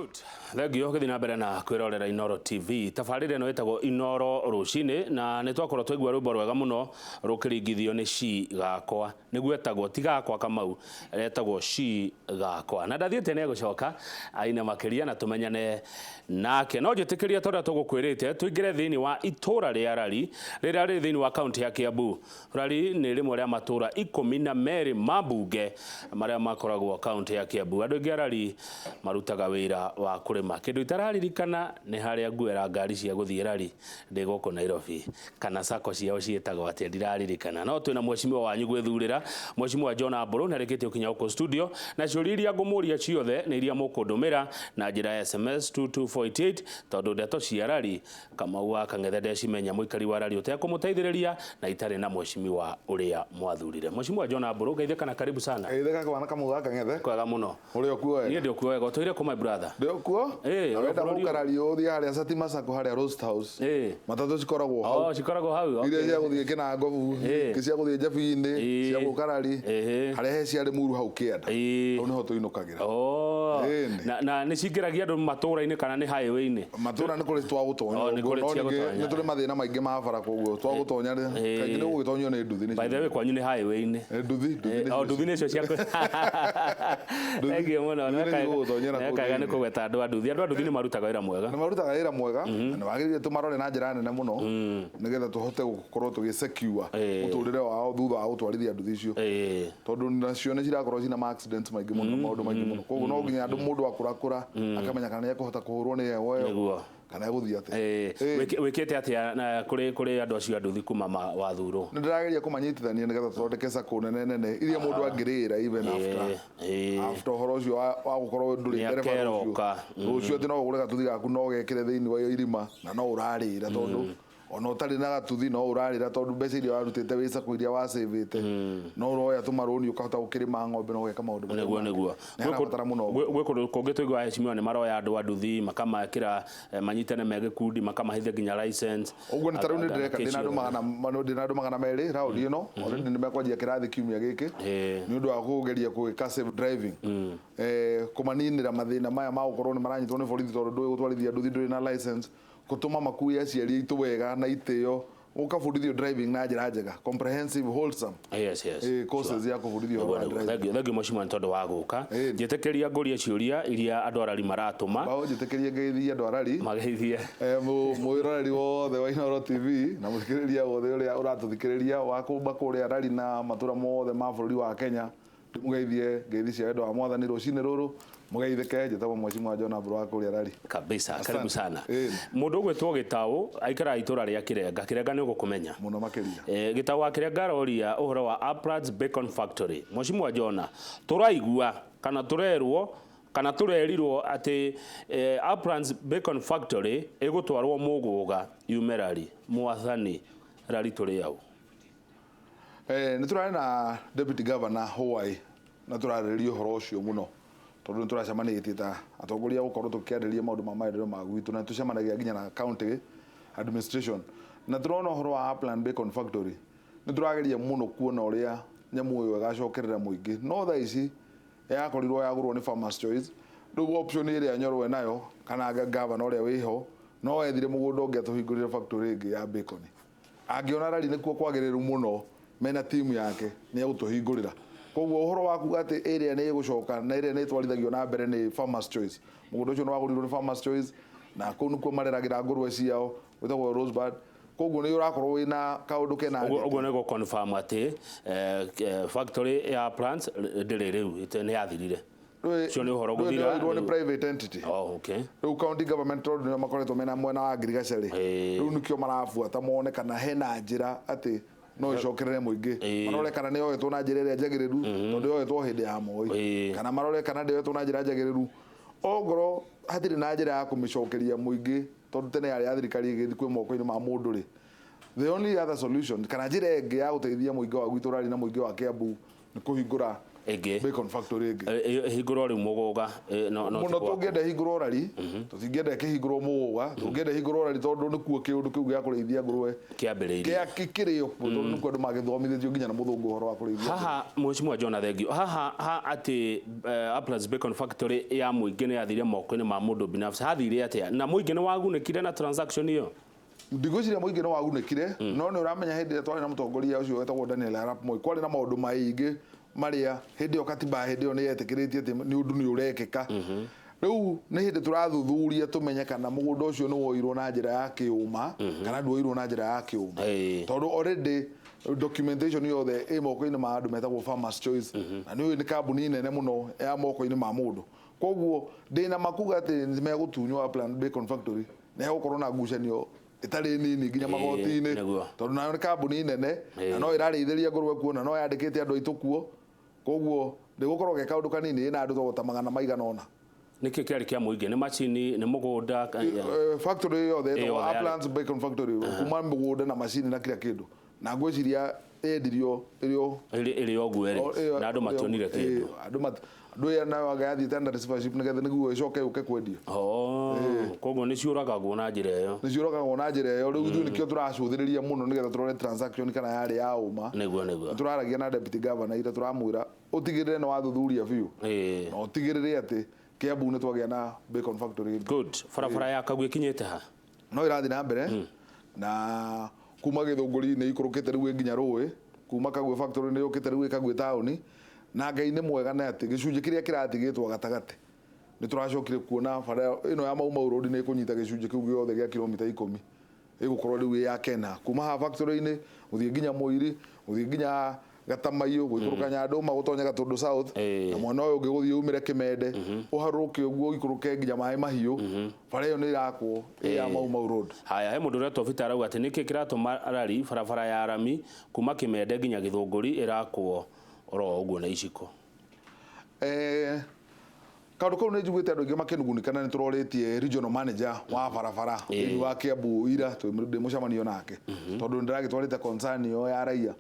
Good. Thank you gĩthiĩ na mbere na kwĩrorera Inoro TV. Tabarĩra ĩno ĩtagwo Inoro rũcinĩ na nĩ twakorwo twaigua rwĩmbo rwega mũno rũkĩringithio nĩ Shi Gakwa. Nĩguo etagwo, ti Gakwa Kamau, etagwo Shi Gakwa. Na ndathiĩte nĩ egũcoka aine makĩria na tũmenyane nake. No njĩtĩkĩrie ta ũrĩa tũgũkwĩrĩte tũingĩre thĩinĩ wa itũra rĩa Rari rĩrĩa rĩ thĩinĩ wa kaunti ya Kiambu. Rari nĩ rĩmwe rĩa matũra 12 ma mbunge marĩa makoragwo kaunti ya Kiambu. Andũ aingĩ a Rari marutaga wĩra wa kũrĩma. Kĩndũ itararirikana nĩ harĩa nguoera ngari cia gũthiĩ Rari ndĩ gũkũ Nairobi, kana sacco ciao ciĩtagwo atĩa ndiraririkana. No twĩna mheshimiwa wanyu gwĩthurĩra, Mheshimiwa John Mbũrũ nĩ arĩkĩtie gũkinya gũkũ studio, na ciũria iria ngũmũria ciothe nĩ iria mũkũndũmĩra na njĩra ya SMS 22488 tondũ ndeto cia Rari Kamau wa Kang'ethe ndecimenya mũikari wa Rari ũtekũmũteithĩrĩria na itarĩ na mheshimiwa ũrĩa mwathurire. Mheshimiwa John Mbũrũ, geithĩka na karibu sana. Geithĩka kwana Kamau wa Kang'ethe. Kwega mũno. Ũrĩ o kuo wega? Niĩ ndĩ o kuo wega. Ũtũire kũ my brother? Ndĩ o kuo. Ĩĩ, Na ũrĩ o wenda bũrũri ũyũ? gũka Rari ũthiĩ harĩa Satima Sacco harĩa Roast House. Ĩĩ. Matatũ cikoragwo hau. Oh, cikoragwo hau. Okay. Iria cia gũthiĩ Kĩnangobu, Ĩĩ. cia gũthiĩ Njabi-inĩ, Ĩĩ. cia gũka Rari. Ĩhĩ. Harĩa he cia Limuru hau kĩanda. Ĩĩ. Hau nĩho tũinũkagĩra. Oh. Ĩĩni. Na nĩ cingĩragia andũ matũũra-inĩ kana nĩ highway-inĩ? Matũra nĩ kũrĩ twagũtonya Oh, nĩ ũguo, kũrĩ no cia ningĩ gũtonya. nĩ tũrĩ mathĩna maingĩ ma bara koguo twagũtonya rĩ, Ĩĩ. kaingĩ nĩ ũgũgĩtonyio nĩ nduthi By the way kwanyu nĩ highway-inĩ. Nduthi, nduthi nĩcio O nduthi nĩcio cia Nduthi- Thank you mũno. nduthi nĩcio igũgũtonyera kũu Nĩweka wega nĩ thĩinĩ. kũgweta andũ a nduthi. Andũ a nduthi nĩ marutaga wĩra mwega. Nĩ marutaga wĩra mwega na nĩ wagĩrĩire tũmarore na njĩra nene mũno nĩgetha tũhote gũkorwo tũgĩ secure mũtũrĩre wao thutha wa gũtwarithia nduthi icio tondũ nacio nĩ cirakorwo cina ma accidents maingĩ mũno na maũndũ maingĩ mũno koguo no nginya andũ mũndũ akũrakũra akamenya kana nĩ ekũhota kũhũrwo nĩ heho ĩyo Nĩguo. kana egũthiĩ atĩa. Wĩkĩte atĩa na kũrĩ andũ acio a nduthi kuma wathurwo? Nĩ ndĩrageria kũmanyitithania nĩgetha tũthondeke sacco nene nene iria mũndũ angĩrĩra even after after ũhoro ũcio wa gũkorwo ndũrĩ Nĩ ndereba rũciũ. akeroka. Rũciũ atĩ no ũgũre gatuthi gaku na ũgekĩre thĩinĩ wa irima na no ũrarĩra tondũ ona ũtarĩ na gatuthi no ũrarĩra tondũ mbeca iria warutĩte wĩ sacco iria wacĩvĩte no ũroya tũmarũni ũkahota gũkĩrĩma ng'ombe na ũgeka maũndũ marĩa Nĩguo mangĩ. nĩguo. Nĩ harabatara mũno ũguo. Gwĩ kũndũ kũngĩ tũigua aheshimiwa nĩ maroya andũ a nduthi makamakĩra manyitane me gĩkundi makamahithe nginya license. Ũguo nĩ ta rĩu nĩ Anga- ndĩreka ndĩna andũ kĩcio. ndĩna andũ 200 raũndi ĩno already nĩ mekwanjia kĩrathi kiumia gĩkĩ nĩ ũndũ wa kũgeria gwĩka safe driving, kũmaninĩra mathĩna maya ma gũkorwo nĩ maranyitwo nĩ borithi tondũ ndũĩ gũtwarithia nduthi ndũrĩ na license, gũtũma makue aciari aitũ wega na itĩo, ũkabundithio driving na njĩra njega, comprehensive wholesome Yes. Courses ya kũbundithio ũhoro wa driving. Thank you, thank you mheshimiwa nĩ tondũ wa gũka. Ĩĩ. Njĩtĩkĩria ngũrie ciũria iria andũ arari maratũma. Bao njĩtĩkĩrie ngeithie andũ arari. Mageithie. Mwĩroreri wothe wa Inooro TV na mũthikĩrĩria wothe ũrĩa ũratũthikĩrĩria wa kuma kũrĩa Rari na matũra mothe ma bũrũri wa Kenya, ndĩmũgeithie ngeithi cia wendo wa Mwathani rũcinĩ rũrũ, mũgeithĩke. Njĩtagwo Mheshimiwa John Mbũrũ wa kũrĩa Rari. Kabisa, Asante. karibu sana. Ĩĩ. Mũndũ ũgwĩtwo Gĩtaũ aikaraga itũra rĩa Kĩrenga. Kĩrenga nĩ ũgũkũmenya. Mũno makĩria. Gĩtaũ wa Kĩrenga aroria ũhoro wa Uplands Bacon Factory. Mheshimiwa Jona, tũraigua kana tũrerwo kana tũrerirwo atĩ Uplands Bacon Factory ĩgũtwarwo Mũgũga yume Rari. Mwathani, Rari tũrĩ au. Nĩ tũrarĩ na Deputy Governor Hawaii na tũrarĩrĩria ũhoro ũcio mũno tondũ nĩ tũracemanĩtie ta atongoria gũkorwo tũkĩarĩrĩria maũndũ ma maendeleo ma gwitũ na tũcemanagia nginya na county administration na tũrona ũhoro wa Upland Bacon Factory nĩ tũrageria mũno kuona ũrĩa nyamũ ĩyo ĩgacokerera mũingĩ no thaa ici yakorirwo yagũrwo nĩ Farmers Choice rĩu option ĩrĩa Nyoro enayo kana governor ũrĩa wĩho no ethire mũgũnda ũngĩ atũhingũrĩre factory ĩngĩ ya bacon. Angĩona Rari nĩkuo kwagĩrĩru mũno mena timu yake nĩ egũtũhingũrĩra. Koguo ũhoro wa kuga atĩ ĩrĩa nĩ ĩgũcoka na ĩrĩa nĩ ĩtwarithagio na mbere nĩ Farmers Choice. Mũgũnda ũcio nĩ wagũrirwo nĩ Farmers Choice na kũu nĩkuo mareragĩra ngũrwe ciao wĩtagwo Rosebud. Koguo nĩ ũrakorwo wĩna kaũndũ kena Ũguo ũguo nĩ gũ confirm atĩ factory ya plants ndĩrĩ rĩu nĩ yathirire. Ũcio nĩ ũhoro gũthira. Rĩu nĩ private entity. Oh, okay. Rĩu county government tondũ nĩo makoretwo mena mwena wa ngirigaca rĩ, rĩu nĩkĩo marabuata mone kana hena njĩra atĩ no ĩcokerere mũingĩ. Marore kana nĩ yoetwo na njĩra ĩrĩa njagĩrĩru tondũ yoetwo hĩndĩ ya Moi. Kana marore kana ndĩyoetwo na njĩra njagĩrĩru. Ongorwo hatirĩ na njĩra ya kũmĩcokeria mũingĩ tondũ tene yarĩ ya thirikari ĩgĩthiĩ kwĩ moko-inĩ ma mũndũ rĩ, the only other solution kana njĩra ĩngĩ ya gũteithia mũingĩ wa gwitũ Rari na mũingĩ wa Kiambu nĩ kũhingũra Ĩngĩ. Bacon factory ĩngĩ. Ĩhingũrwo rĩu Mũgũga, no Mũno ti gwakwo. Tũngĩenda ĩhingũrwo Rari, tũtingĩenda ĩkĩhingũrwo Mũgũga, tũngĩenda ĩhingũrwo Rari tondũ nĩkuo kĩũndũ kĩu gĩa kũrĩithia ngũrwe kĩambĩrĩirie. Kĩa kĩrĩo, tondũ nĩkuo andũ magĩthomithĩtio nginya na mũthũngũ ũhoro wa kũrĩithia. Haha mheshimiwa John thengio haha ha atĩ Uplands Bacon Factory ya mũingĩ nĩ yathire moko-inĩ ma mũndũ binafsi, hathire atĩa na mũingĩ nĩ wagunĩkire na transaction ĩyo? Ndigwĩciria mũingĩ nĩ wagunĩkire, no nĩ ũramenya hĩndĩ ĩrĩa twarĩ na mũtongoria ũcio wetagwo Daniel Arap Moi, kwarĩ na maũndũ maingĩ marĩa hĩndĩ ĩyo katiba hĩndĩ ĩyo nĩ yetĩkĩrĩtie atĩ nĩ ũndũ nĩ ũrekĩka. Rĩu nĩ hĩndĩ tũrathuthuria tũmenye kana mũgũnda ũcio nĩ woirwo na njĩra ya kĩũma kana ndwoirwo na njĩra ya kĩũma, tondũ already documentation yothe ĩ moko-inĩ ma andũ metagwo Farmers Choice, na nĩ ũĩ nĩ kambuni nene mũno ya moko-inĩ ma mũndũ. Koguo ndĩna makuga atĩ nĩ megũtunywo Upland Bacon Factory, nĩ hegũkorwo na ngucanio ĩtarĩ nini nginya magoti-inĩ, tondũ nayo nĩ kambuni nene na no ĩrarĩithĩria ngũrwe kuo na no yandĩkĩte andũ aitũ kuo. Koguo ndĩgũkorwo ge kaũndũ kanini, ĩna andũ ta magana maigana ũna. Nĩkĩ kĩarĩ kĩa mũingĩ? Nĩ macini, nĩ mũgũnda? Factory yothe ĩtagwo Yothe yarĩ. Uplands Bacon Factory, kuma mũgũnda na macini na kila kĩndũ, na ngwĩciria yendirio ĩrĩ ĩrĩ o ũguo ĩrĩ na andũ mationire kĩndũ. Andũ ĩyo nayo anga yathiĩte under receivership nĩgetha nĩguo ĩcoke yũke kwendio. Oh, koguo nĩ ciũragagwo na njĩra ĩyo. Nĩ ciũragagwo na njĩra ĩyo. Rĩu ithuĩ nĩkĩo tũracũthĩrĩria mũno nĩgetha tũrore transaction kana yarĩ ya ũma. Nĩguo. Tũraragia na deputy governor ira, tũramwĩra ũtigĩrĩre nĩ wathuthuria biũ na ũtigĩrĩre atĩ Kiambu nĩ twagĩa na bacon factory ĩngĩ. Good. Barabara ya Kagui ĩkinyĩte ha? No ĩrathiĩ na mbere, na kuma Gĩthũngũri nĩ ikũrũkĩte rĩu ĩ nginya rũĩ, kuma Kagui factory nĩ yũkĩte rĩu ĩ Kagui taũni. Na Ngai nĩ mwega nĩ atĩ gĩcunjĩ kĩrĩa kĩratigĩtwo gatagatĩ nĩ tũracokire kuona bara ĩno ya Mau Mau Road nĩ ĩkũnyita gĩcunjĩ kĩu gĩothe gĩa kilomita 10, ĩgũkorwo rĩu ĩ ya Kena kuma haha factory-inĩ gũthiĩ nginya Mũiri, gũthiĩ nginya Gatamaiyũ, gũikũrũka Nyandũma, gũtonya Gatũndũ South, na mwena ũyũ ũngĩ gũthiĩ umĩre Kĩmende, ũharũrũke ũguo ũikũrũke nginya Maĩ Mahiũ. Bara ĩyo nĩ ĩrakwo ĩ ya Mau Mau Road. Haya, he mũndũ ũretwo Peter arauga atĩ nĩkĩ kĩratũma rari barabara ya rami kuma Kĩmende nginya Gĩthũngũri ĩrakwo oro ũguo na iciko? Kaũndũ kau nĩ njiguĩte andũ aingĩ makĩnugunika, na nĩ tũrorĩtie regional manager wa barabara thĩinĩ wa Kiambu ira ndĩ mũcemanio nake, tondũ nĩ ndĩragĩtwarĩte concern ĩyo ya raia,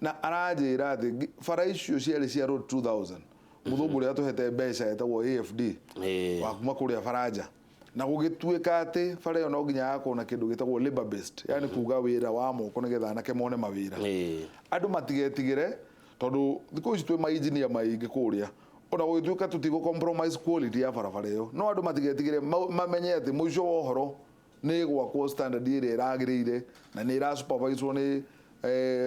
na aranjĩra atĩ bara icio cierĩ cia Road 2000, mũthũngũ ũrĩa atũhete mbeca etagwo AFD wa kuma kũrĩa Faranja, na gũgĩtuĩka atĩ bara ĩyo no nginya yakwo na kĩndũ gĩtagwo labor based, yani kuga wĩra wa moko nĩgetha anake mone mawĩra. Andũ matigetigĩre, tondũ thikũ ici twĩ mainjinia maingĩ kũrĩa, ona gũgĩtuĩka tũtigũ compromise quality ya barabara ĩyo, no andũ matigetigĩre, mamenye atĩ mũico wa ũhoro nĩ gwakwo standard ĩrĩa ĩragĩrĩire, na nĩ ĩra superviswo nĩ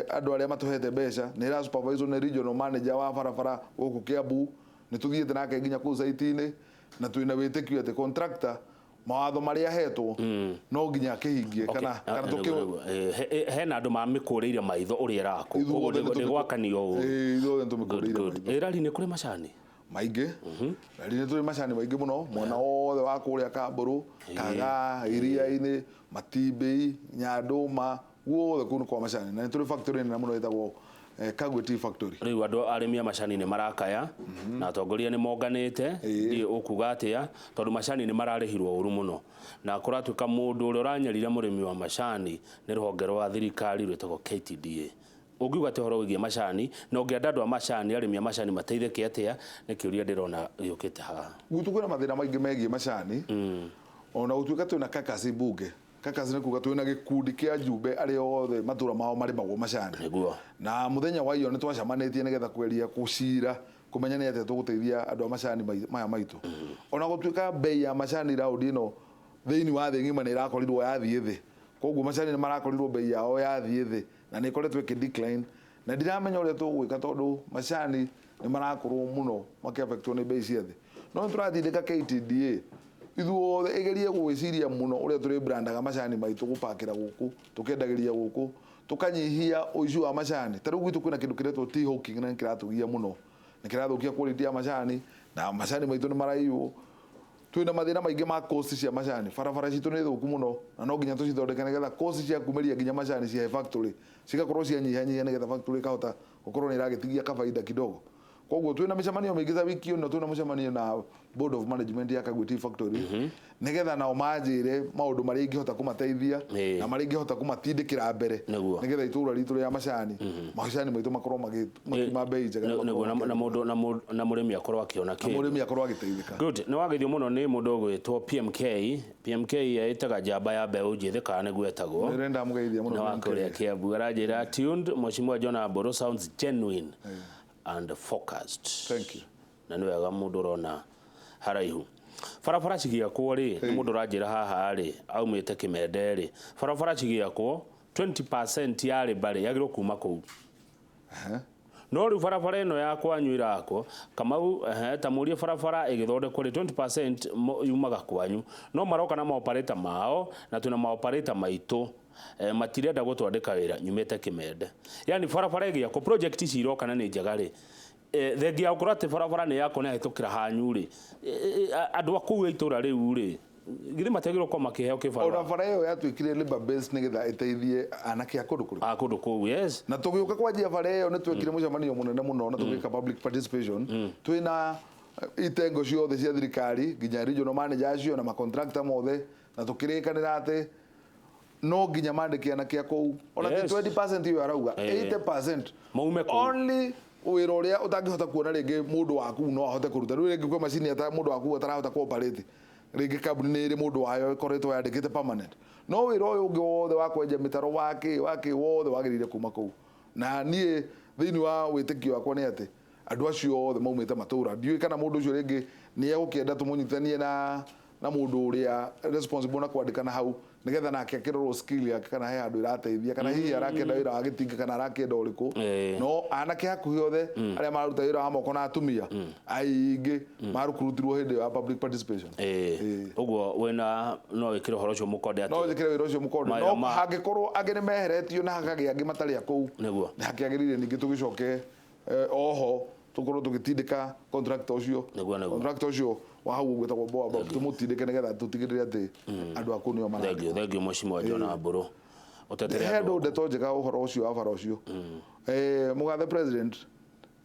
andũ arĩa matũhete mbeca, nĩ ĩra superviswo nĩ regional manager wa barabara gũkũ Kiambu. Nĩ tũthiĩte nake nginya kũu site-inĩ, na twĩna wĩtĩkio atĩ contractor mawatho marĩa ahetwo no nginya akĩhingie kana tũkĩ Nĩguo. Hena andũ mamĩkũrĩire maitho ũrĩa ĩrakwo. Ithuothe Koguo nĩ ndĩgwakanio ũũ. Ithuothe nĩ Good, tũmĩkũrĩire good. maitho. Rari nĩ kũrĩ macani? Maingĩ. Na nĩ tũrĩ macani maingĩ mũno mwena wothe wa kũrĩa Kambũrũ, Kagaa, Iria-inĩ, Matimbĩ, Nyandũma, guothe kũu nĩ kwa macani, na nĩ tũrĩ factory nene mũno ĩtagwo Kagwe Tea Factory. Rĩu andũ arĩmi a macani nĩ marakaya na atongoria nĩ monganĩte. Ndiĩ ũkuga atĩa, tondũ macani nĩ mararĩhirwo ũru mũno, na kũratuĩka mũndũ ũrĩa ũranyarira mũrĩmi wa macani nĩ rũhonge rwa thirikari rwĩtagwo KTDA. Ũngiuga atĩ ũhoro wĩgiĩ macani, na ũngĩenda andũ a macani, arĩmi a macani mateithĩke atĩa? Nĩ kĩũria ndĩrona gĩũkĩte haha. Gwitũ kwĩna mathĩna maingĩ megiĩ macani, ona gũtuĩka twĩna kakasi bunge. Kakasi nĩ kuga twĩna gĩkundi kĩa njumbe arĩa othe matũra mao marĩmagwo macani. Na mũthenya wa iyo nĩ twacemanĩtie nĩgetha kweria gũcira kũmenya nĩ atĩa tũgũteithia andũ a macani maya maitũ. Ona gũtuĩka bei ya macani raundi ĩno thĩinĩ wa thĩ ng'ima nĩ ĩrakorirwo yathiĩ thĩ, koguo macani nĩ marakorirwo bei yao yathiĩ thĩ na nĩ ĩkoretwo ĩkĩ decline, na ndiramenya ũrĩa tũgwĩka tondũ macani nĩ marakorwo mũno makĩaffectwo nĩ bei cia thĩ. No nĩ tũratindĩka KTDA ithuothe ĩgerie gwĩciria mũno ũrĩa tũrĩ brandaga macani maitũ, gũpakĩra gũkũ, tũkendagĩria gũkũ, tũkanyihia ũici wa macani. Ta rĩu gwitũ kwĩna kĩndũ kĩretwo tea hawking, na nĩ kĩratũgia mũno, nĩ kĩrathũkia quality ya macani, na macani maitũ nĩ maraiywo. Twĩna mathĩna maingĩ ma cost cia macani. Barabara citũ nĩ thũku mũno na no nginya tũcithondeke nĩgetha cost cia kumĩria nginya macani cia factory cigakorwo cianyihanyihia, nĩgetha factory ĩkahota gũkorwo nĩ ĩragĩtigia kabaida kidogo. Koguo twina mĩcemanio mĩingĩ ta wiki ĩno, twĩna mũcemanio na board of management ya Kagwe Tea Factory, nĩgetha nao manjĩre maũndũ marĩa ingĩhota kũmateithia na marĩa ingĩhota kũmatindĩkĩra mbere, nĩgetha itũra ritũ rĩa macani, macani maitũ makorwo makiuma mbei njega na nĩguo makorwo na mũndũ na mũrĩmi akorwo akĩona na kĩndũ. Mũrĩmi akorwo agĩteithĩka. Good, nĩ wageithio mũno nĩ mũndũ ũgwĩtwo PMK. PMK ĩtaga njamba ya mbeũ njĩthĩ, kana nĩguo etagwo. Nĩrenda mũgeithia mũno. Na wa PMK. kũrĩa Kiambu aranjĩra tuned, Mheshimiwa John Amburu sounds genuine and focused. Thank you. Na nĩ wega mũndũ ũrona haraihu. Barabara cigĩakwo rĩ, nĩ mũndũ ũranjĩra haha rĩ, aumĩte Kĩmende rĩ, barabara cigĩakwo 20% ya rĩmba rĩ yagĩrĩirwo kuma kũu. No rĩu barabara ĩno ya kwanyu irakwo, Kamau, ehe, ta mũrie, barabara ĩgĩthondekwo rĩ, 20% yumaga kwanyu, no maroka na maoparĩta mao na twĩna maoparĩta maitũ, matirenda gũtwandĩka wĩra. Nyumĩte Kĩmende. Yani barabara ĩgĩakwo, project ici iroka na nĩ njega rĩ, thengia ya gũkorwo atĩ barabara nĩ yakwo nĩ yahĩtũkĩra hanyu rĩ, andũ a kũu a itũra rĩu rĩ, githĩ matiagĩrĩirwo gũkorwo makĩheo Ona kĩbarũa? Bara ĩyo yatuĩkire labor based nĩgetha ĩteithie anake a kũndũ kũrĩkũ? A kũndũ kũu, yes. Na tũgĩũka kwanjia bara ĩyo, nĩ twekire mũcemanio mũnene mũno na tũgĩka public participation twĩna itengo ciothe cia thirikari, nginya regional manager acio na macontractor mothe, na tũkĩrĩkanĩra atĩ no nginya mandĩke anake a kũu, ona ti 20% ĩyo arauga, 80% Maume kũu. Only wĩra ũrĩa ũtangĩhota kuona rĩngĩ mũndũ waku no ahote kũruta. Rĩu rĩngĩ kwĩ macini ata mũndũ waku atarahota kũoperate, rĩngĩ kambuni nĩ ĩrĩ mũndũ wayo ĩkoretwo yandĩkĩte permanent, no wĩra ũyũ ũngĩ wothe wa kwenja mĩtaro, wakĩ wakĩ wothe, wagĩrĩire kuma kũu. Na niĩ thĩinĩ wa wĩtĩkio wakwa nĩ atĩ andũ acio othe maumĩte matũra, ndiũĩ kana mũndũ ũcio rĩngĩ nĩ egũkĩenda tũmũnyitithanie na mũndũ ũrĩa responsible na kwandĩkana hau, nĩgetha nake akĩrorwo skill yake, kana he handũ ĩrateithia, kana hihi arakĩenda wĩra wa gĩtinga, kana arakĩenda ũrĩkũ. No anake hakuhĩ othe arĩa mararuta wĩra wa moko na atumia aingĩ marukurutirwo hĩndĩ ĩyo ya public participation. Ũguo wĩna no wĩkĩre ũhoro ũcio mũkonde No atĩ njĩkĩre wĩra ũcio mũkonde, Mawĩra no hangĩkorwo angĩ nĩ meheretio na hakagĩa angĩ matarĩ a kũu, nĩ hakĩagĩrĩire ningĩ tũgĩcoke, oho tũkorwo tũgĩtindĩka contractor ũcio, Nĩguo. contractor ũcio wa hau ũgwĩtagwo Boab, tũmũtindĩke nĩgetha tũtigĩrĩre atĩ andũ a kũu nĩo marandĩkwo. Thank you, thank you, Mheshimiwa John Amburu, ũtetere He andũ. andũ ndeto njega ũhoro ũcio wa bara ũcio. Mũgathe president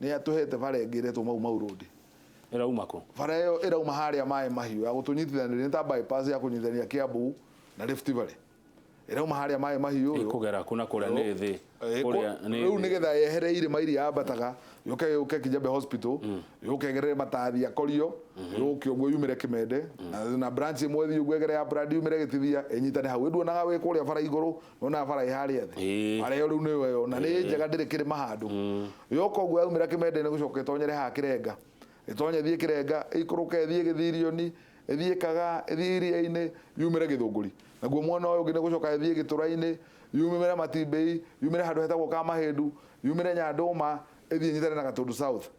nĩ atũhete bara ĩngĩ ĩretwo Mau Mau Road. Ĩrauma kũ? Bara ĩyo ĩrauma harĩa maĩ mahiũ ya gũtũnyitithanĩria, nĩ ta bypass ya kũnyitithania Kiambu na Rift Valley. Ĩrauma harĩa maĩ mahiũ Ĩkũgera kũ na kũrĩa nĩ thĩ? Kũrĩa nĩ Rĩu thĩ. nĩgetha yehere irĩma iria yambataga, yũke yũke Kijabe Hospital, yũke ĩgerere Matathia Korio, yũke ũguo yumĩre Kĩmende, na branch ĩmwe ĩthiĩ ũguo ĩgere ya brand yumĩre Gĩtithia, ĩnyitane hau. Nduonaga wĩ kũrĩa bara igũrũ, nĩwonaga bara ĩ harĩa thĩ? Bara ĩyo rĩu nĩyo ĩyo, na nĩ njega, ndĩrĩ kĩrĩma handũ. Yoka ũguo yaumĩra Kĩmende, nĩ gũcoka ĩtonyere haha Kĩrenga, ĩtonye ĩthiĩ Kĩrenga, ĩikũrũke ĩthiĩ Gĩthirioni, ĩthiĩ Kaga, ĩthiĩ iria-inĩ, yumĩre Gĩthũngũri. Naguo mwena ũyũ ũngĩ nĩ gũcoka ĩthiĩ Gĩtũra-inĩ, yumĩre Matimbĩi, yumĩre handũ hetagwo Kamahĩndu, yumĩre Nyandũma, ĩthiĩ ĩnyitane na Gatũndũ South.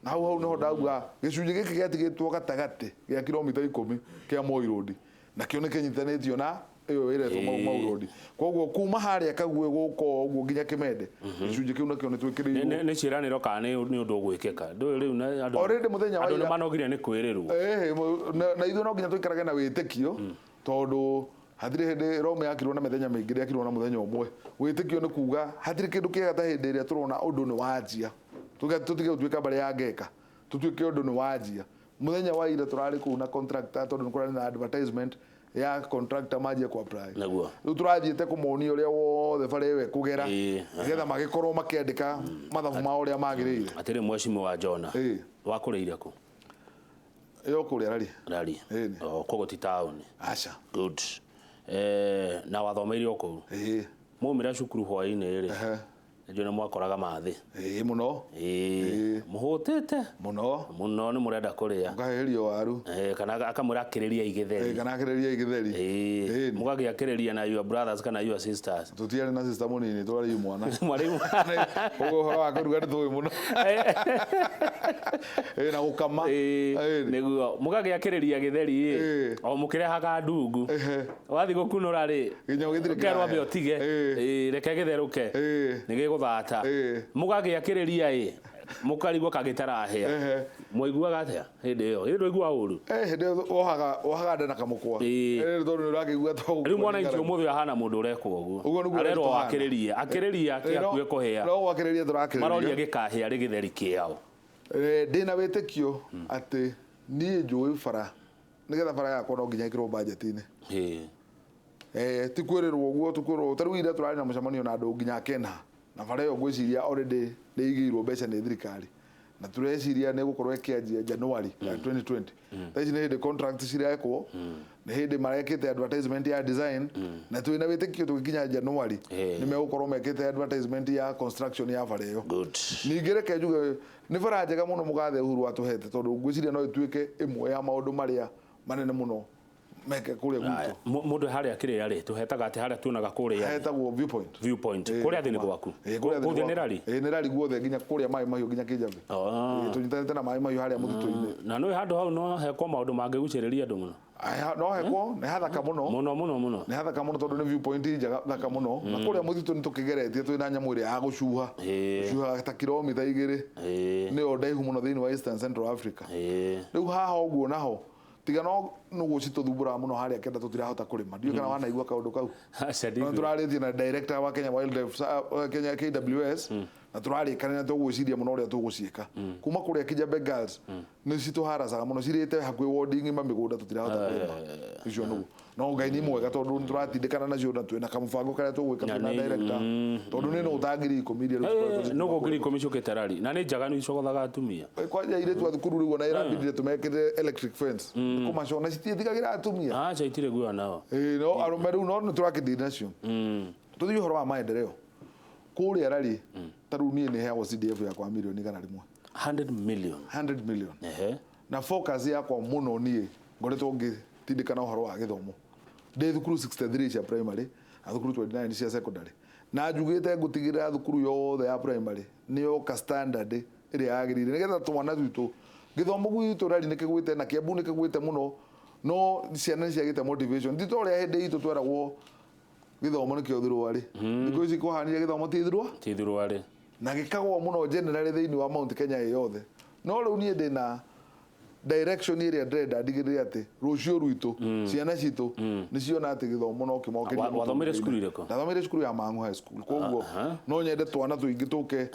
Na hau hau nĩho ndauga gĩcunjĩ gĩkĩ gĩatigĩtwo gatagatĩ gĩa kilomita 10 kĩa Moi Road, nakĩo nĩ kĩnyitanĩtio na ĩyo ĩretwo Mau Mau Road. Koguo kuma harĩa Kaguĩ gũka ũguo nginya Kĩmende, gĩcunjĩ kĩu nakĩo nĩ twĩkĩrĩirwo. Nĩ ciĩranĩro kana nĩ ũndũ ũgwĩkĩka? Ndũĩ rĩu andũ Already mũthenya wa andũ nĩ ira manogire nĩ kwĩrĩrwo. Na ithuĩ no nginya tũikarage na wĩtĩkio, tondũ hatirĩ hĩndĩ Rome yakirwo na mĩthenya mĩingĩ, ndĩakirwo na mũthenya ũmwe. Wĩtĩkio nĩ kuga hatirĩ kĩndũ kĩega ta hĩndĩ ĩrĩa tũrona ũndũ nĩ wanjia. Tũtige gũtuĩka mbarĩ ya ngeka, tũtuĩke ũndũ nĩ wanjia. Mũthenya wa ira tũrarĩ kũu na contractor, tondũ nĩ kũrarĩ na advertisement ya contractor manjie ku apply. Rĩu tũrathiĩte kũmonia ũrĩa wothe bara ĩyo ĩkũgera, nĩgetha magĩkorwo makĩandĩka mathabu mao ũrĩa magĩrĩire. Atĩrĩ, Mheshimiwa Jona, wakũrĩire kũ? Ĩyo kũrĩa Rari. Rari? Ĩĩ. O koguo ti taũni? Aca. Good. Na wathomeire o kũu? Ĩĩ. Mwaumĩra cukuru hwaĩ-inĩ rĩ, nĩnjũĩ nĩ mwakoraga mathĩ. Ĩĩ, mũno. Mũhũtĩte Mũno. mũno, nĩ mũrenda kũrĩa. Ũkahĩhĩrio waru. Kana akamwĩra akĩrĩria igĩtheri. Kana akĩrĩria igĩtheri. Mũgagĩakĩrĩria na your brothers kana your sisters. Tũtiarĩ na sister mũnini, twarĩ imwana. Mwarĩ. Koguo ũhoro wa kũruga nĩ tũĩ mũno. Na gũkama. Nĩguo mũgagĩakĩrĩria gĩtheri ĩ, o mũkĩrehaga ndungu. Wathiĩ gũkunũra rĩ, Nginya gĩthire ũkerwo ambe kĩrahĩa. ũtige. Reke gĩtherũke, nĩ gĩgũthata. Mũgagĩakĩrĩria ĩ, mũkarigwo kagĩtarahĩa. Mwaiguaga atĩa hĩndĩ ĩyo? Hĩndĩ ndũiguaga ũru? Hĩndĩ ĩyo wohaga nda na kamũkwa. Tondũ nĩ ũrakĩigua to Rĩu mwananchi ũmũthĩ ahana mũndũ ũrekwo ũguo. Ũguo nĩguo Arerwo tũhana. akĩrĩrie akĩrĩria kĩhakuhĩ kũhĩa. No gwakĩrĩria tũrakĩrĩria. Maroria gĩkahĩa rĩ gĩtheri kĩao. Ndĩna wĩtĩkio atĩ niĩ njũĩ bara nĩgetha bara yakwa no nginya ĩkĩrwo budget-inĩ. Ti kwĩrĩrwo ũguo, ti kwĩrĩrwo ta rĩu ira tũrarĩ na mũcemanio na andũ nginya Kenha, na bara ĩyo ngwĩciria already nĩ ĩigĩirwo mbeca nĩ thirikari, na tũreciria nĩ ĩgũkorwo ĩkĩanjia January ya 2020. Thaa ici nĩ hĩndĩ contract cirekwo, nĩ hĩndĩ marekĩte advertisement ya design, na twĩna wĩtĩkio tũgĩkinya January nĩ megũkorwo mekĩte advertisement ya construction ya bara ĩyo. Good. Ningĩ reke njuge nĩ bara njega mũno mũgathe Uhuru atũhete, tondũ ngwĩciria no ĩtuĩke ĩmwe ya maũndũ marĩa manene mũno meke kũrĩa gwitũ. Mũndũ harĩa kĩrĩa rĩ, tũhetaga atĩ harĩa tuonaga kũrĩa hetagwo Viewpoint. Viewpoint. Kũrĩa thĩ nĩ gwaku? Kũrĩa thĩ Kũu thĩ nĩ nĩ rari? Ĩĩ, nĩ rari guothe nginya kũrĩa Maĩ Mahiũ nginya Kĩnjabi. Tũnyitanĩte na Maĩ Mahiũ harĩa mũtitũ-inĩ. Na nĩ handũ hau no hekwo maũndũ mangĩgucĩrĩria andũ mũno. Aya, no hekwo, nĩ hathaka mũno. Mũno mũno mũno. Nĩ hathaka mũno tondũ nĩ viewpoint njega thaka mũno. Na kũrĩa mũtitũ nĩ tũkĩgeretie twĩna nyamũ ĩrĩa ya gũcuha. Gũcuha ta kilomita 2. Nĩyo ndaihu mũno thĩinĩ wa Eastern Central Africa. Rĩu haha ũguo naho tiga no nũgũ citũthumbũraga mũno harĩa kenda tũtirahota kũrĩma. Ndiũĩ kana wanaigua kaũndũ kau. Aca, No ndiguĩ. tũrarĩtie na director wa Kenya Wildlife, Kenya KWS, na tũrarĩkanĩra tũgwĩciria mũno ũrĩa tũgũciĩka. Kuma kũrĩa Kijabe Girls nĩ citũharacaga mũno, cirĩte hakuhĩ wodi ng'ima mĩgũnda tũtirahota kũrĩma. Icio nũgũ. No Ngai nĩ mwega tondũ nĩ tũratindĩkana nacio na twĩna kamũbango karĩa tũgwĩka Na twĩna director. Tondũ nĩ nũgũ ta 10,000 iria rĩu tũkoretwo cikĩuma Nũgũ kũrĩa. 10,000 ciũkĩte rari. Na nĩ njaganu icogothaga atumia. Kwanja airĩtu a thukuru rĩu ona ĩrambindire tũmekĩre electric fence. Kũmacona citiĩtigagĩra atumia. Aca, itirĩ guoya nao. Ĩĩ, no arũme rĩu no nĩ tũrakĩndiri nacio. Tũthiĩ ũhoro wa maendeleo. Kũrĩa rari, ta rĩu niĩ nĩ heagwo CDF yakwa mirioni 100. 100 million. 100 million. Na focus yakwa mũno niĩ ngoretwo ngĩtindĩkana ũhoro wa gĩthomo. Ndĩ thukuru 63 cia primary na thukuru 29 cia secondary. Na njugĩte ngũtigĩrĩra thukuru yothe ya primary nĩ yoka standard ĩrĩa yagĩrĩire nĩgetha twana twitũ gĩthomo gwitũ rari nĩ kĩgwĩte na Kiambu nĩ kĩgwĩte mũno, no ciana nĩ ciagĩte motivation. Ti ta ũrĩa hĩndĩ itũ tweragwo gĩthomo nĩkĩo thirũarĩ. Thikũ ici kũhanire gĩthomo ti thirũa? Ti thirũarĩ. Na gĩkagwo mũno generally thĩinĩ wa Mount Kenya ĩ yothe. No rĩu niĩ ndĩna direction ĩrĩa ndĩrenda ndigĩrĩre atĩ rũciũ rwitũ, ciana citũ nĩ ciona atĩ gĩthomo no kĩmokĩrie Wathomeire mũtũrĩre-inĩ. cukuru ĩrĩkũ? Ndathomeire cukuru ya Mang'u High School. Koguo no nyende twana tũingĩ tũke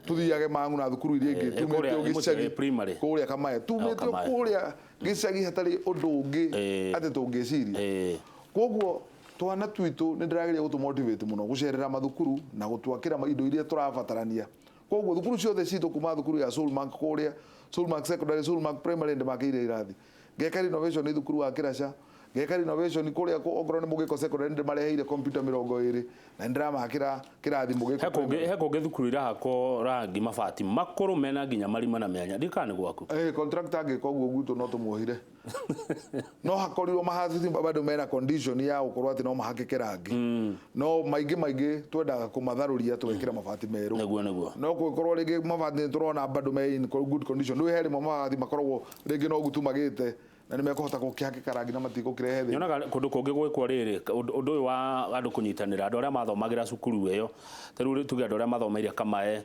tũthiage Mang'u na thukuru iria ingĩ, tumĩte o gĩcagi primary. kũrĩa Kamae, tumĩte Kamae. kũrĩa gĩcagi hatarĩ ũndũ ũngĩ atĩ tũngĩciria. Koguo twana twitũ nĩ ndĩrageria gũtũ-motivate mũno gũcerera mathukuru na gũtwakĩra indo iria tũrabatarania. Koguo thukuru ciothe citũ kuma thukuru ya Soulmark kũrĩa, Soulmark Secondary, Soulmark Primary ndĩmakĩire irathi. Ngeka renovation nĩ thukuru wa Kĩraca, ngeka renovation kũrĩa okorwo nĩ Mũgĩko Secondary ndĩmareheire computer 20 na nĩndĩramakĩra kĩrathi Mũgĩko Primary. He kũngĩ thukuru irahakwo rangi mabati makũrũ mena nginya marima na mĩanya. Ndiũĩ kana nĩ gwaku. Contractor angĩka ũguo gwitũ no tũmuohire. No hakorirwo mahathi bado mena condition ya gũkorwo atĩ no mahakĩke rangi. No maingĩ maingĩ twendaga kũmatharũria tũgekĩra mabati merũ. Nĩguo, nĩguo. No kũngĩkorwo rĩngĩ mabati nĩ tũrona bado me in good condition. Rĩu he rĩmwe mabati makoragwo rĩngĩ no gutumagĩte na nĩ mekũhota gũkĩhakĩka rangi na matigũkĩrehe thĩna. Nyonaga kũndũ kũngĩ gwĩkwo rĩrĩ, ũndũ ũyũ wa andũ kũnyitanĩra, andũ arĩa mathomagĩra cukuru ĩyo, ta rĩu tuge andũ arĩa mathomeire Kamae,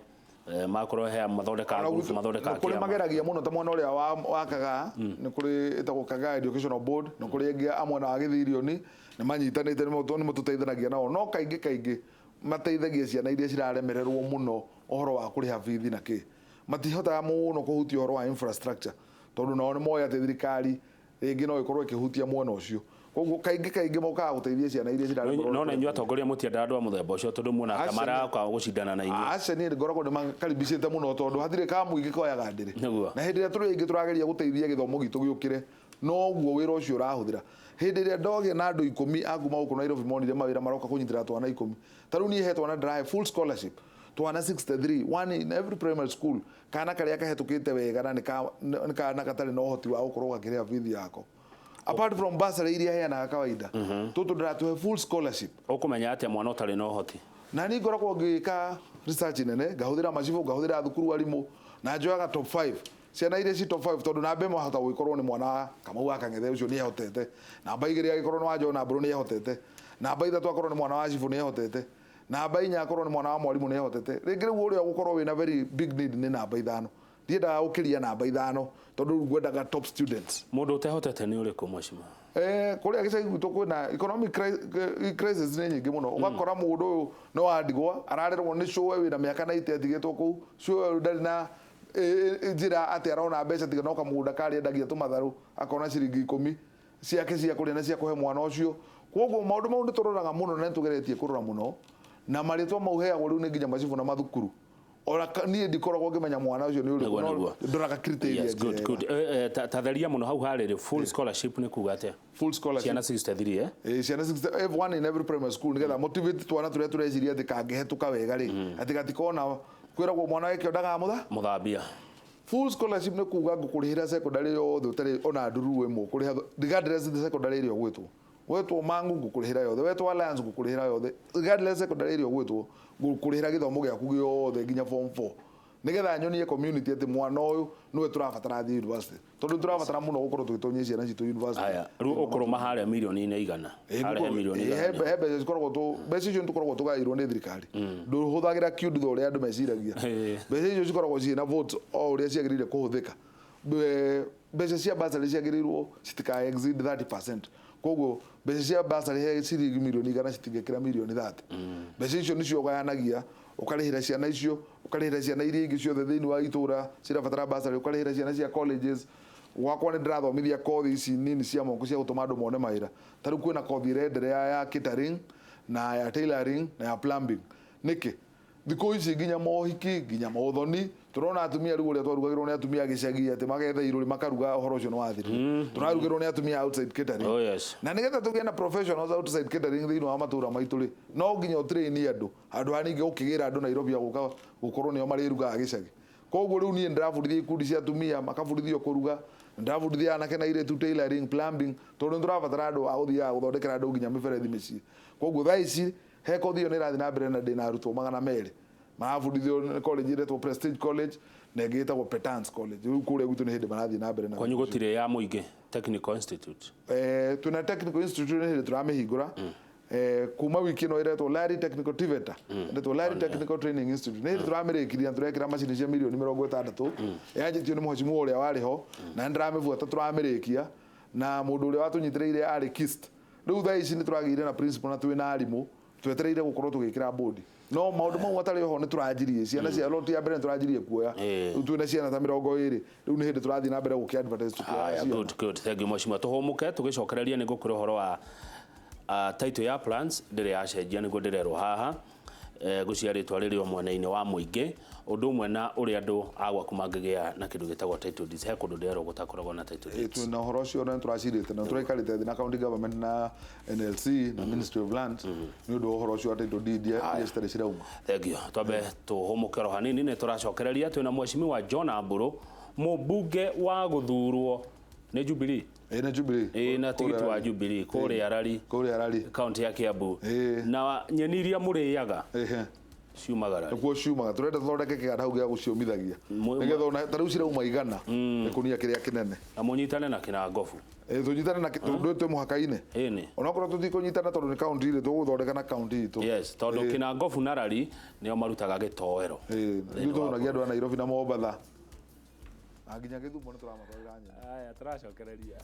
makorwo he mathondekaga Ona group, gwitũ, mathondekaga nĩ kũrĩ kĩama. mageragia mũno ta mwena ũrĩa wa Kagaa, nĩ kũrĩ ĩtagwo Kagaa Educational Board, nĩ kũrĩ ĩngĩ a mwena wa Gĩthirioni, nĩ manyitanĩte, nĩ matũteithanagia nao, no kaingĩ kaingĩ mateithagia ciana iria ciraremererwo mũno ũhoro wa kũrĩha bithi na kĩ. Matihotaga mũno kũhutia ũhoro wa infrastructure, tondũ nao nĩ moĩ atĩ thirikari rĩngĩ no ĩkorwo ĩkĩhutia mwena ũcio. Koguo kaingĩ kaingĩ mokaga gũteithia ciana iria ciraremererwo. No na inyuĩ atongoria mũtiendaga andũ a mũthemba ũcio tondũ muonaga ta Aca, maraka gũcindana na inyuĩ. Aca, niĩ ngoragwo nĩ makaribicĩte mũno tondũ hatirĩ ka mũingĩ koyaga ndĩrĩ. Nĩguo. Na hĩndĩ ĩrĩa tũrĩ aingĩ tũrageria gũteithia gĩthomo gitũ gĩũkĩre, noguo wĩra ũcio ũrahũthĩra. Hĩndĩ ĩrĩa ndogĩa na andũ 10 a kuma gũkũ Nairobi monire mawĩra maroka kũnyitĩra twana 10. Ta rĩu niĩ he twana ndĩrahe full scholarship, twana 63, one in every primary school, kana karĩa kahetũkĩte wega na nĩ kana gatarĩ na ũhoti wa gũkorwo gakĩrĩha bithi yako. Apart from bursary iria heanaga kawaida, tũtũ ndĩratũhe full scholarship. Ũkũmenya atĩa mwana ũtarĩ na ũhoti? Na niĩ ngoragwo ngĩka research nene, ngahũthĩra macibũ, ngahũthĩra thukuru arimũ, na njoyaga top 5. Ciana iria ci top 5 tondũ namba ĩmwe ahota gũgĩkorwo nĩ mwana wa Kamau wa Kang'ethe ũcio nĩ ehotete. Namba 2 agĩkorwo nĩ wa John Mburu nĩ ehotete. Namba 3 akorwo nĩ mwana wa cibũ nĩ ehotete. Namba 4 akorwo nĩ mwana wa mwarimũ nĩ ehotete. Rĩngĩ rĩu ũrĩa ũgũkorwo wĩna very big need nĩ namba 5. Ndiendaga gũkĩria namba 5 tondũ rĩu ngwendaga top students. Mũndũ ũtehotete nĩ ũrĩkũ mheshimiwa? Kũrĩa gĩcagi gwitũ kwĩna economic crisis nĩ nyingĩ mũno. Ũgakora mũndũ ũyũ no andigwa, ararerwo nĩ cũwe wĩna mĩaka 90 atigĩtwo kũu. Cũwe ũyũ ndarĩ na njĩra atĩ arona mbeca tiga no kamũgũnda karĩa endagia tũmatharũ akona ciringi 10 ciake cia kũrĩa na cia kũhe mwana ũcio. Koguo maũndũ mau nĩ tũroraga mũno na nĩ tũgeretie kũrora mũno, na marĩtwa mau heagwo rĩu nĩ nginya macibũ na mathukuru. Ona niĩ ndikoragwo ngĩmenya mwana ũcio nĩ ũrĩkũ, no ndoraga criteria. Yes, good, good. Tatheria mũno hau harĩrĩ full scholarship nĩ kuga atĩa? Full scholarship. Ciana 63 eh? Ciana 60, one in every primary school, nĩgetha motivate twana tũrĩa tũreciria atĩ kangĩhetũka wega rĩ, atĩ gatikona kwĩragwo mwana wake ndaga mũthambia. Full scholarship nĩ kuga ngũkũrĩhĩra secondary yothe ũtarĩ ona nduru ĩmwe ũkũrĩha, regardless the secondary ĩrĩa ũgwĩtwo. Wetwo Mangu ngũkũrĩhĩra yothe, wetwo Alliance ngũkũrĩhĩra yothe, regardless secondary ĩrĩa ũgwĩtwo ngũkũrĩhĩra gĩthomo gĩaku gĩothe nginya form 4, nĩgetha nyonie community atĩ mwana ũyũ nĩwe tũrabatara athiĩ university, tondũ tũrabatara mũno gũkorwo tũgĩtonyia ciana citũ university. Aya, rĩu ũkũrũma harĩa mirioni-inĩ igana. Harĩa he mirioni igana. He mbeca cikoragwo mbeca icio nĩtũkoragwo tũgaĩirwo nĩ thirikari, ndũhũthagĩra kiundu ta ũrĩa andũ meciragia. Mbeca icio cikoragwo ciĩna votes o ũrĩa ciagĩrĩire kũhũthĩka. Mbeca cia bursary ciagĩrĩirwo citika exceed 30%. Koguo mbeca cia bursary he ciringi mirioni 100 citingĩkĩra mirioni 30. Mbeca icio nĩcio ũgayanagia, ũkarĩhĩra ciana icio, ũkarĩhĩra ciana iria ingĩ ciothe thĩinĩ wa itũra cirabatara bursary, ũkarĩhĩra ciana cia colleges. Gwakwa nĩ ndĩrathomithia kothi ici nini cia moko cia gũtũma andũ mone mawĩra. Ta rĩu kwĩna kothi ĩrenderea ya catering na ya tailoring na ya plumbing. Nĩkĩ? Thikũ ici nginya mohiki nginya maũthoni tũrona atumia rĩu ũrĩa twarugagĩrwo nĩ atumia gĩcagi atĩ magetha irũrĩ makaruga, ũhoro ũcio nĩ wathirire. Tũrarugĩrwo nĩ atumia outside catering. Oh, yes. Na nĩgetha tũgĩe na professionals outside catering thĩinĩ wa matũra maitũ rĩ, no nginya ũtrain andũ handũ ha ningĩ ũkĩgĩra andũ Nairobi a gũka gũkorwo nĩo marĩrugaga gĩcagi. Koguo rĩu niĩ ndĩrabundithia ikundi cia atumia makabundithio kũruga, ndĩrabundithia anake na airĩtu tailoring, plumbing, tondũ nĩtũrabatara andũ a gũthiaga gũthondekera andũ nginya mĩberethi mĩciĩ. Koguo thaa ici he kothi ĩyo nĩ ĩrathiĩ na mbere na ndĩna arutwo 200 marabundithio nĩ college ĩretwo Prestige College na ĩngĩ ĩtagwo Petans College. Rĩu kũrĩa gwitũ nĩ hĩndĩ marathiĩ na mbere na Kwanyu gũtirĩ ya mũingĩ Technical Institute? Twĩna Technical Institute nĩ hĩndĩ tũramĩhingũra. Kuma wiki ĩno ĩretwo Lari Technical TVETA, ĩretwo Lari Technical Training Institute. Nĩ hĩndĩ tũramĩrĩkirie na tũrekĩra macini cia mirioni 60, yanjĩtio nĩ mheshimiwa ũrĩa warĩ ho, na nĩ ndĩramĩbuata tũramĩrĩkia, na mũndũ ũrĩa watũnyitĩrĩire arĩ KIST. Rĩu thaa ici nĩ tũragĩire na principal na twĩna arimũ, twetereire gũkorwo tũgĩkĩra bodi. No maũndũ mau matarĩ ho nĩ tũranjirie ciana cia lot ya mbere, nĩ tũranjirie kuoya. Rĩu twĩna ciana ta 20, rĩu nĩ hĩndĩ tũrathiĩ na mbere gũkĩ advertise tũkĩoya Aya, ciana. Good, good. Thank you mheshimiwa. Tũhũmũke tũgĩcokereria nĩ ngũkwĩra ũhoro wa title ya plans ndĩrĩ yacenjia nĩguo ndĩrerwo haha. Ngũcia rĩtwa rĩrĩ o mwena-inĩ wa mũingĩ, ũndũ ũmwe na ũrĩa andũ a gwaku mangĩgĩa na kĩndũ gĩtagwo title deeds. He kũndũ ndĩrerwo gũtakoragwo na title deeds. Twĩna ũhoro ũcio na nĩtũracirĩte na tũraikarĩte thĩ na county government na NLC na Ministry of Lands nĩ ũndũ wa ũhoro ũcio wa title deed iria citarĩ cirauma. Thank you. Twambe tũhũmũke oro hanini nĩ tũracokereria. Twĩna mheshimiwa John Mburu, mũmbunge wa gũthurwo nĩ Jubilee. Nĩ Jubilee. Na tigiti wa Jubilee kũrĩa Rari. Kũrĩa Rari. Kaunti ya Kiambu. Na nyeni iria mũrĩaga ciumaga Rari. Nĩkuo ciumaga. Tũrenda tũthondeke kĩganda hau gĩa gũciũmithagia. Nĩgetha ona ta rĩu cirauma 100 gĩkũnia kĩrĩa kĩnene. Na mũnyitane na Kĩnangobu. Tũnyitane na tondũ twĩ mũhaka-inĩ. Onakorwo tũtikũnyitana tondũ nĩ kaunti rĩ, tũgũthondeka na kaunti itũ. Yes, tondũ Kĩnangobu na Rari nĩo marutaga gĩtoero. Ithuĩ tũhunagia andũ a Nairobi na Mombatha. Na nginya Gĩthumo nĩ tũramatwarĩra nyeni. Aya, tũracokereria.